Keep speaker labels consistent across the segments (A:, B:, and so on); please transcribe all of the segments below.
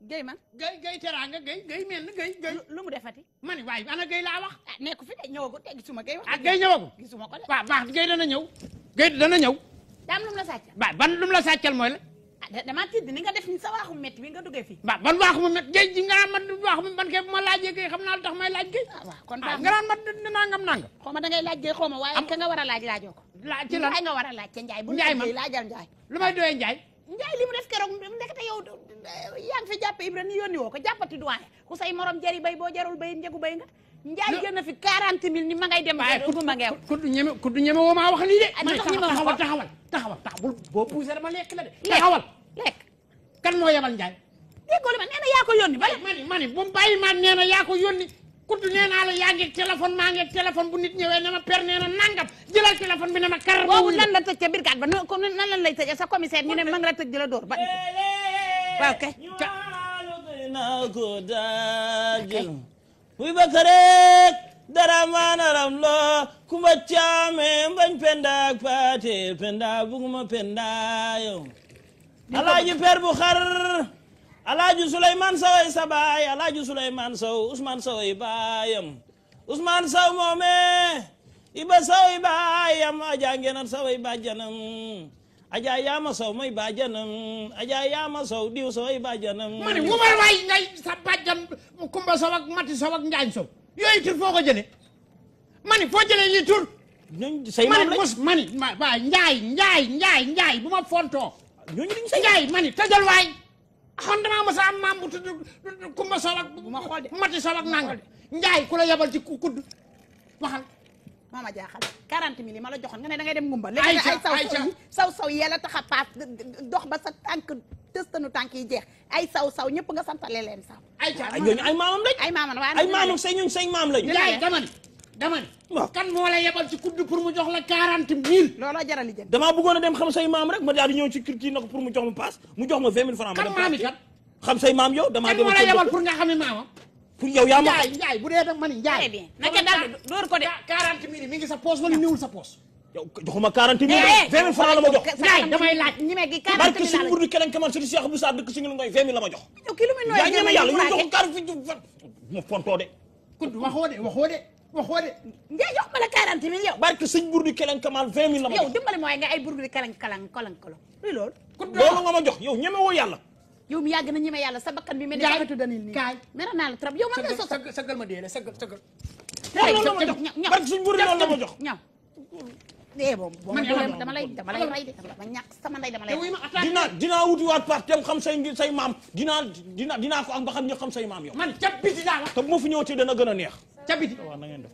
A: Guèye man
B: Guèye teraanga Guèye mel na Guèye
A: lu mu defati
B: ma ni waaye ana Guèye laa wax
A: nekku fi de ñëwagul te gisuma Guèye wax
B: Guèye ñëwagul
A: gisuma ko de
B: waaw baax Guèye dana ñëw Guèye dana ñëw
A: daam lu mu la sàccal
B: ban lu mu la sàccal mooy la
A: dama tidd ni nga def ni sa waaxu métti bi nga duggee fii
B: ban waaxu mu métti Guèye ji nga naan man waaxu mu ban kay bu ma laajee Guèye xam naa lu tax may laaj Guèye
A: waaw kon
B: nga naan man nangam
A: xaw ma da ngay laaj Guèye xaw ma waaye ka nga war a laaj laajoo ko
B: laaj ci lan
A: Njaay nga war a laaj ca Njaay bu
B: Njaay man
A: laajal Njaay
B: lu may doyee Njaay
A: Njaay li mu def keroog ndekete yow yaa ngi fi jàppe Ibra ni yónni woo ko jàppati doyen ku say morom jari bay boo jarul bay njëgu bay nga Njaay jël na fi 40 000 ni ma ngay dem ma ngeew
B: kudd ñeme woo maa wax lii de taxawal boo poussé dama lekk la de taxawal
A: lekk
B: kan moo yebal Njaay
A: déggoo li ma nee na yaa ko yónni ba
B: mani bu mu bàyyi ma nee na yaa ko yónni kudd nee naa la yaa ngi téléphone maa ngi téléphone bu nit ñëwee ne ma per nee na nangam jëlal téléphone bi ne ma kar
A: boobu lan la tëj ca brigade ba nan lan lay tëj sa commissaire ñu ne ma nga la tëj di la dóor ba waaw kay
C: na ko daajal huy bakarek dara manaram lo kuma chame bañ penda ak pate penda buguma penda yo alaaji per bu xar alaaji Souleymane Sow ay sa baay alaaji Souleymane Sow Ousmane Sow ay baayam Ousmane Sow moome Iba Sow ay baayam aja ngenat Sow ay bàjjanam aja yaama Sow mooy bàjjanam aja yaama Sow diw Sow ay bàjjanam
B: ma ne wumal waay ngay sa bàjjan Kumba Sow ak Mati Sow ak Njaañ Sow yooyu tur foo ko jëlee ma ne foo jëlee yi tur
C: ñooñu say maam lañ
B: ma ni waay Njaay bu ma fontoo
C: ñooñu dañ say
B: Njaay ma ni tëjal waay xam damaa mos a am maam bu tudd Kumba Sow ak
A: bu ma xool de
B: Mati Sow ak nangam Njaay ku la yebal ci kudd waxal
A: moo ma jaaxal 40 000 ma la joxoon nga ne da ngay dem ngumba léegi ay saw yàlla tax a paas dox ba sa tànk tëstanu tànk yi jeex ay saw ñëpp nga santale leen saw
C: ñooñu ay maamam lañ
A: ay maamam waaye
C: ay maamam say ñun say maam lañu
B: Njaay dama ni kan moo la yebal ci kudd pour mu jox la 40 000
A: looloo jarali jën
C: damaa bëggoon a dem xam say maam rek ma daal di ñëw ci kii na ko pour mu jox ma paas mu jox ma 20 000 francs ma dem
B: maami kat
C: xam say maam yow damaa
B: kan moo la yebal pour nga xam ne maamam
C: pour yow yaa ma
B: Njaay bu dee da ma ni Njaay
A: bien naka daal door ko de
B: 40 000 mi ngi sa poos wala niwul sa poos
C: yow joxuma 40 000 20 000 francs la ma jox
B: Njaay damay laaj
A: ñi me gi 40 000
C: barke suñu bur di keneen kaman sëriñ Cheikh Abdou Sarr dëkk suñu ngoy 20 000 la ma jox
A: yow ki lu muy nooy
C: yaa ñeme yàlla ñu jox ko 40 fi ma fontoo de
B: kudd waxoo de
A: Njaay jox ma la 40 000 yow
C: barke suñu bur di keneen kaman 20 000 la ma jox
A: yow dimbali mooy nga ay burgu di kalang luy loolu
C: loolu nga ma jox yow ñeme woo yàlla
A: yow mi yàgg na ñeme yàlla sa bakkan bi mel ni xamatu danil nii
B: kaay
A: mer naa la trop yow man nga sos
B: sëggal ma dee la sëggal
C: loolu la ma jox barke suñu bur di loolu la ma jox
A: ñaw boobu dama lay rey de dama ñàkk sama ndey dama lay
C: dinaa wuti waat part dem xam say maam dinaa ko ak ba xam ñi xam say maam yow
B: man ca biti laa wax
C: te bu ma fi ñëwatee dana gën a neex
B: ca biti
C: waaw na ngeen def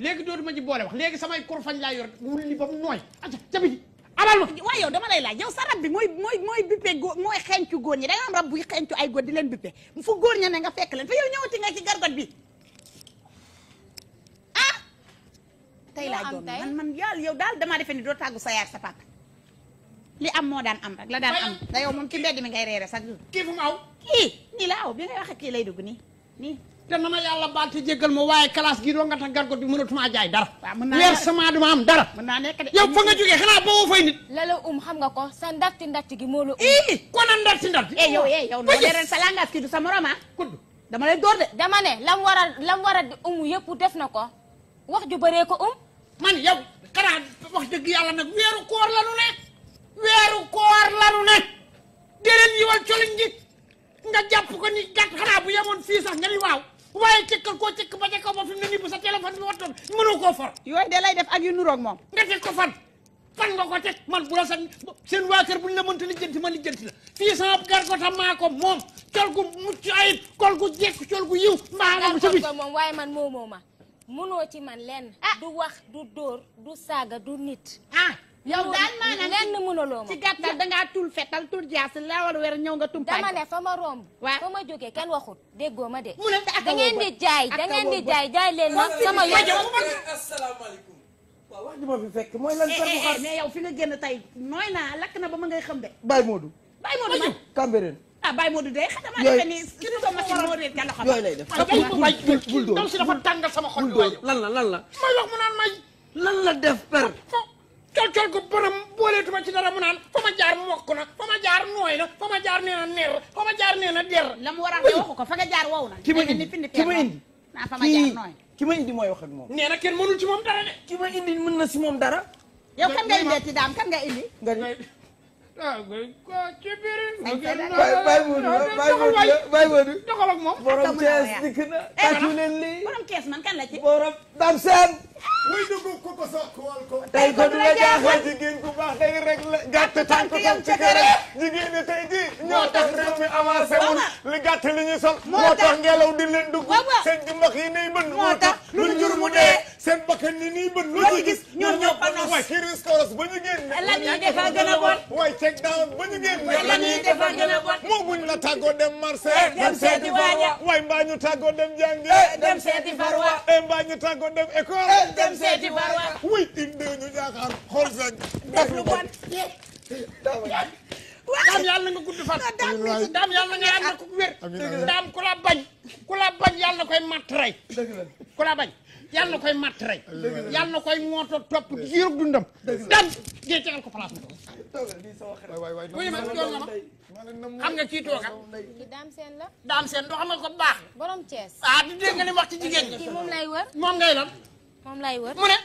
B: léegi dootuma ci boole wax léegi samay kurfañ laa yor wulli ba mu nooy aca ca biti abal ma
A: waaw yow dama lay laaj yow sa rab bi mooy bippe góor mooy xeeñcu góor ñi da nga am rab buy xeeñcu ay góor di leen bippe fu góor ña ne nga fekk leen fa yow ñëwati nga ci gargot bi ah tey laa doon man yàlla yow daal damaa defe ni doo tàggu sa yaay sa papa li am moo daan am rek la daan am da yow moom ci mbedd mi ngay reere sax
B: kii fu mu aw
A: kii nii la aw bi ngay waxe kii lay dugg nii
B: te na ma yàlla baal te jéggal ma waaye classe gii doo nga tax gargot bi mënatuma jaay dara
A: waaw mën naa
B: weer sama duma am dara
A: mën naa nekk de
B: yow fa nga jógee xanaa boo fay nit
D: lala xam nga ko sa ndatti gi moo la
B: kon a ndarti
A: yow no leeral sa langage kii du sa morom ah
B: kudd
A: dama lay door de
D: dama ne lam war a yëpp def na ko wax ju bëree ko
B: man yow xanaa wax dëgg yàlla nag weeru koor lanu ne déleen yi wal coliñ gi nga jàpp ko ni gàtt xanaa bu yemoon fii sax nga ni waaw waaye cëkkal koo cëkk ba ca kaw ba fi mu ne nii bu sa téléphone bi wattoon mënoo koo for
A: yooyu de lay def ak yu nuroog moom
B: nga teg ko fan nga ko teg man bu la seen waa kër buñ la mënta lijjanti ma lijjanti la fii sama gargotam maa ko moom col gu mucc ayib kol gu jekk col gu yiw mbaa moom sa bis
D: moom waaye man moomoo ma munoo ci man lenn du wax du dóor du saaga du nit
A: yow daal maanaam
D: lenn mënuloo ma
A: ci gàttal dangaa tul fetal tul jaas la war weer ñëw nga tumpaay
D: dama ne fa ma romb
A: waaw
D: fa ma jógee kenn waxut déggoo ma de
A: mu ne
D: da ngeen di jaay leen ma sama yoon
E: asalaamaaleykum waaw wax ji ma fi fekk mooy lan per bu xar
A: mais yow fi nga génn tey nooy naa lakk na ba ma ngay xam de
E: Baye Modou
A: Baye Modou man
E: Cambérène
A: Baye Modou de xanaa dama defe ni suñu ko machine moo réer ca loxo
E: yooyu lay def bul dóor
B: daw si dafa tàngal sama xol
E: bul dóor lan la
B: may wax mu naan may
E: lan la def per
B: col ko borom booleetuma ci dara mu naan fa ma jaay jaar mokk na fa ma jaar nooy na fa ma jaar nee na ner fa ma jaar nee na der
A: la mu war a waxu ko fa nga jaar wow na
E: ki ma indi
A: naa fa ma jaar nooy
E: ki ma indi mooy wax ak moom.
B: nee na kenn mënul ci moom dara de
E: ki ma indi mën na si moom dara.
A: yow kan nga indee ci daam kan nga indi
E: nga ni
B: ko ci biir
E: bàyyi Modou
B: doxal ak moom
E: borom Thiès dikk na. tàccu leen lii
A: borom kees man kan la ci
E: borom Dame Sène.
F: muy dugg ku ko soog wal ko.
E: tey ko du la jaaxal.
F: jigéen ku baax day rek la gàtt tànk tam ci kër jigéen ñi tey jii ñoo tax réew mi avancé wul li gàtt li ñuy sol moo tax ngelaw di leen dugg seen jumbax yi nii bën moo tax lu jur mu dee seen bakkan ni nii bën lu ci gis ñun ñoo ko nos waaye kiris koros ba ñu génne
A: la ñuy defa gën a bon
F: waaye check down ba ñu génne
A: la ñuy defa gën a bon
F: moo buñ la tàggoo dem marché
A: dem seeti waaja
F: waaye mbaa ñu tàggoo dem jàngi
A: dem seeti farwa
F: mbaa ñu tàggoo dem école
A: dem seeti farwa
F: wuy inde ñu jaaxaar xool sañ
A: def lu bon
B: daam yàlla nga gudd fan daam yàlla nga ànd ko wér daam ku la bañ yàlla na koy matt rey ku la bañ yàlla na koy matt rey yàlla na koy ŋooto topp giirug dundam daam gée tegal ko place bi wuy ma jool nga ma xam nga kii toogal
D: ki Dame Sène la
B: daam seen doo xam nga ko baax
D: borom Thiès
B: di dégg nga li wax ci jigéen ñi
D: kii moom lay wër
B: moom ngay lan
D: moom lay wër
B: mu ne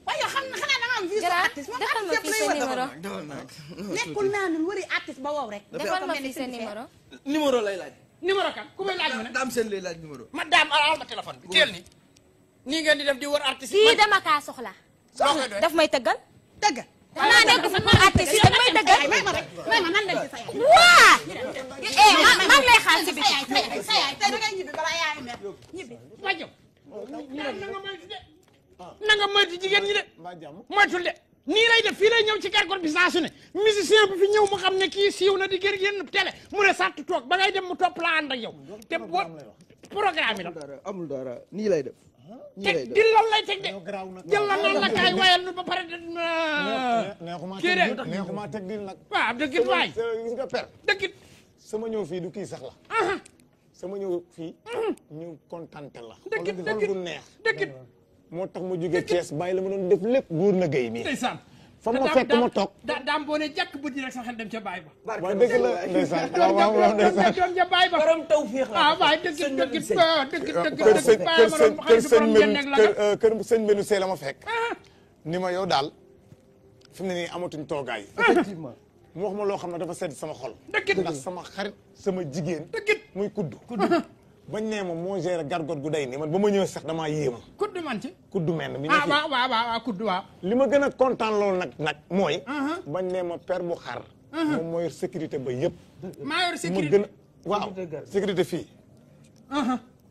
A: waaye xam na xanaa da nga am vie
D: Gara
A: artiste moom
D: defal ma fii sa numéro
A: nekkul naa nun wëri artiste ba wow rek
D: defal ma fii sa numéro
E: numéro lay laaj.
B: numéro kan ku may laaj mu ne
E: Dame Sène lay laaj numéro.
B: ma daam al ma téléphone bi teel ni nii ngeen di def di wër artiste
D: kii dama kaa soxla
B: soo koy doy
D: daf may tëggal
A: dëgg
D: xanaa nekk fi ma artiste daf may tëggal
A: may ma rek may ma nan lañ ci sa yaay
D: waa man lay xaar si biti
A: sa yaay tey da ngay ñibbi balaa yaay mer ñibbi
B: wàjjo na nga moytu de na nga moytu jigéen ñi de moytul de nii lay def fii lay ñëw ci gargot bi saa su ne musicien bi fi ñëw mu xam ne kii siiw na di gër génn télé mu ne sàtt toog ba ngay dem mu topp la ànd ak yow te boo programme yi la
E: amul dara nii lay def.
B: teg di loolu lay teg de jël la noonu la kaay wayal nu ba pare kii de
F: neexuma teg dil nag
B: waaw dëggit waay
F: gis nga per
B: dëggit
F: sama ñëw fii du kii sax la sama ñëw fii ñu kontante la
B: dëggit
F: xol
B: dëggit
F: bu neex
B: dëggit
F: moo tax ma jóge Thiès bàyyi la ma doon def lépp góor na gay mi
B: ndeysaan
F: fa ma fekk ma toog
B: daam boo ne jàkk bët yi rek sa xel dem ca baay ba
F: waaw dëgg la ndeysaan waaw waaw ndeysaan
B: doom ca baay ba
E: borom taw féex la.
B: waay dëggit dëggit
F: kër sëñ Benu Sey la ma fekk ni ma yow daal fi mu ne nii amatuñ toogaay
E: effectivement.
F: mu wax ma loo xam ne dafa sedd sama xol
B: dëggit
F: ndax sama xarit sama jigéen
B: dëggit
F: muy kudd bañ nee ma moo géré gargot gu day nii man ba ma ñëwee sax damaa yéemu
B: kudd man ci
F: kudd menn mi
B: waaw kudd waaw
F: li ma gën a kontaan loolu nag mooy bañ nee ma per bu xar moom mooy sécurité ba yëpp
B: maa yor
F: ma
B: sécurité
F: gën a waaw sécurité fii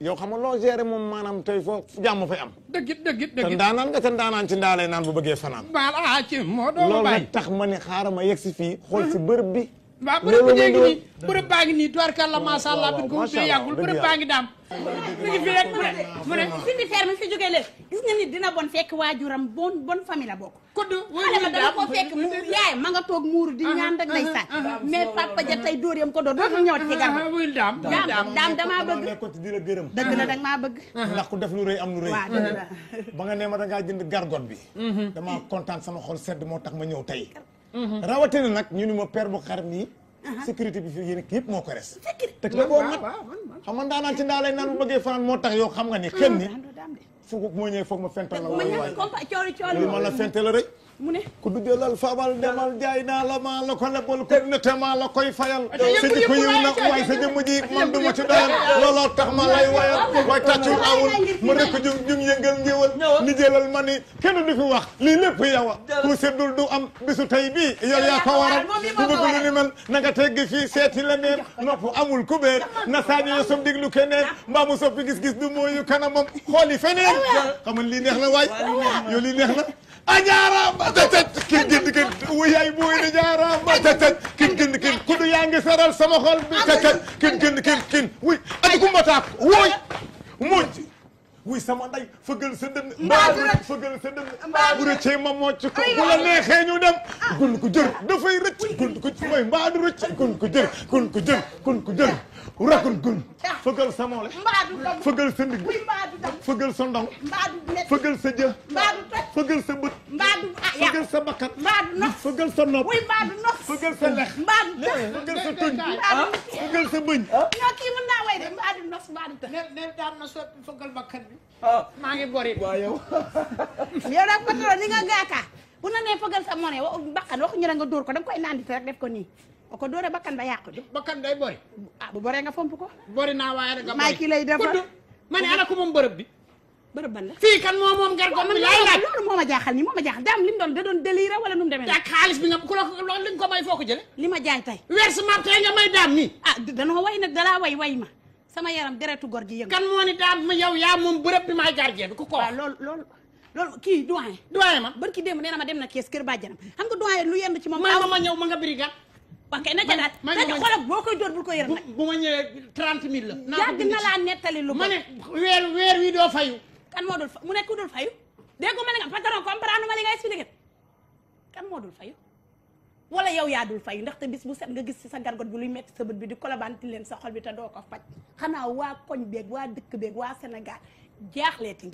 F: yow xam nga loo géré moom maanaam tey foo jàmm fay am
B: dëggit
F: te ndaanaan nga te ndaanaan ci ndaalee naan bu bëggee fanaan
B: baal ci moo doon
F: loolu
B: bàyyi
F: nag tax ma ne xaaral ma yegg si fii xool si bërëb bi
B: waaw bërëb bi léegi nii bërëb baa ngi nii tubaarkàlla macha allah bi ko
F: macha
B: ubbee
F: allah,
B: yàggul
F: dëgg
B: bërëb
F: yàlla.
B: baa ngi daam mi ngi fi rek mu ne
A: fi di fer mi fi jógee léegi gis nga nit dina bon fekk waajuram bon famille la bokk
B: kudd
A: xale ma dama ko fekk mu yaay ma nga toog muuru di ñaan rek ndeysaan mais papa ja tey dóor yam ko doon dootul ñëwati ci garba
B: wuyul daam
A: daam damaa bëgg
F: nekkoon ci di la gërëm
A: dëgg la danga maa bëgg
F: ndax ku def lu rëy am lu rëy
A: waaw dëgg la
F: ba nga nee ma da ngaa jënd gargot bi damaa kontaan sama xol sedd moo tax ma ñëw tey rawatina nag ñu ni ma per bu xar nii sécurité bi fi yéen yëpp moo ko res teg la boo mat xam nga ndaanaan ci ndaa lay naan bu bëggee fanaan moo tax yow xam nga ni xen ni foog moo ñëwee foog ma fental la
A: ma
F: waay
A: ñàkk
F: waay
A: compa cooli cooli
F: li ma la fente la rëy
A: mu ne
F: ku du jëlal fabal demal jaay naa la maa la ko lebal ku nete maa la koy fayal sa jikko yiw na waaye sa jëmm ji man du ma ci doyal looloo tax ma lay wayal waaye tàccul awul ma rek jum yëngal ngéwal ni jëlal ma ni kenn du fi wax lii lépp yow ku seddul du am bisu tey bii yow yaa ko waral ku bëgg lu ni mel na nga teggi fii seeti la neen nopp amul kubéer na saañi yo som diglu keneen mbaa mu soppi gis-gis du mooyu kanamam xooli feneen xam nga lii neex na waay yow lii neex na a jaaraama tëtëj kin kin wuyaay buy di jaaraama tëtëj kin kudu yaa ngi saral sama xol bi tëtëj kin wuy ati kumba taak wooy mujj wuy sama nday fëggal sa dënn fëggal sa dënn bu rëccee ma mocc ko bu la neexee ñu dem gun ko jër dafay rëcc gun ko mooy mbaa du rëcc gun ko jër rakun gun fëggal sa moole fëggal sa ndigg fëggal sa ndong fëggal sa jë fëggal sa bët fëggal fëggal sa bakkan
A: mbaadu nox
F: fëggal sa nopp
A: wuy mbaadu nox
F: fëggal sa lex
A: mbaadu
F: fëggal sa tuñ fëggal sa bëñ
A: ñoo kii mën naa way de mbaadu nox mbaadu të
B: ne daam na soppi fëggal bakkan bi
E: ah
B: maa ngi bori
E: waaw yow
A: yow nag patron ni nga gaaka bu na nee fëggal sa monnaie bakkan waxuñu la nga dóor ko da nga koy naan rek def ko nii o ko dóoree bakkan ba yàqu di
B: bakkan day bori
A: ah bu boree nga fomp ko
B: bori naa waaye rek nga
A: maa kii lay defar
B: kudd ma ne ana ko moom bërëb bi
A: bërëb ban la
B: fii kan moom gargot
A: man
B: bi laay laaj
A: loolu moo ma jaaxal nii moo ma jaaxal daam li mu doon da doon délire wala nu mu demee
B: ak xaalis bi nga ku la li nga ko may foo ko jële
A: li ma jaay tey
B: versement tey nga may daam nii
A: ah danoo way nag dalaa way ma sama yaram deretu gor gi yëngu
B: kan moo ni daam ma yow yaa moom bërëb bi maay gardien bi ku ko
A: waaw loolu kii doyen
B: doyen ma
A: barki démb nee na ma dem na kees kër bàjjanam xam nga doyen lu yendu ci moom
B: may ma ñëw ma nga brigade
A: wax kay na ca daal
B: ma
A: xoolal boo koy dóor bul ko yërëm nag
B: bu ma ñëwee 30 000 la
A: yàgg na laa nettali lu
B: ma ne weer wi doo fayu
A: kan moo dul mu nekk ku dul fayu dégg nga ma ne nga patron comprendre ma li nga expliqué kan moo dul fayu wala yow yaa dul fayu ndaxte bis bu set nga gis ci sa gargot bi luy metti sa bët bi di kolabanti leen sa xol bi te doo ko faj xanaa waa koñ beeg waa dëkk beeg waa Sénégal jaaxleeti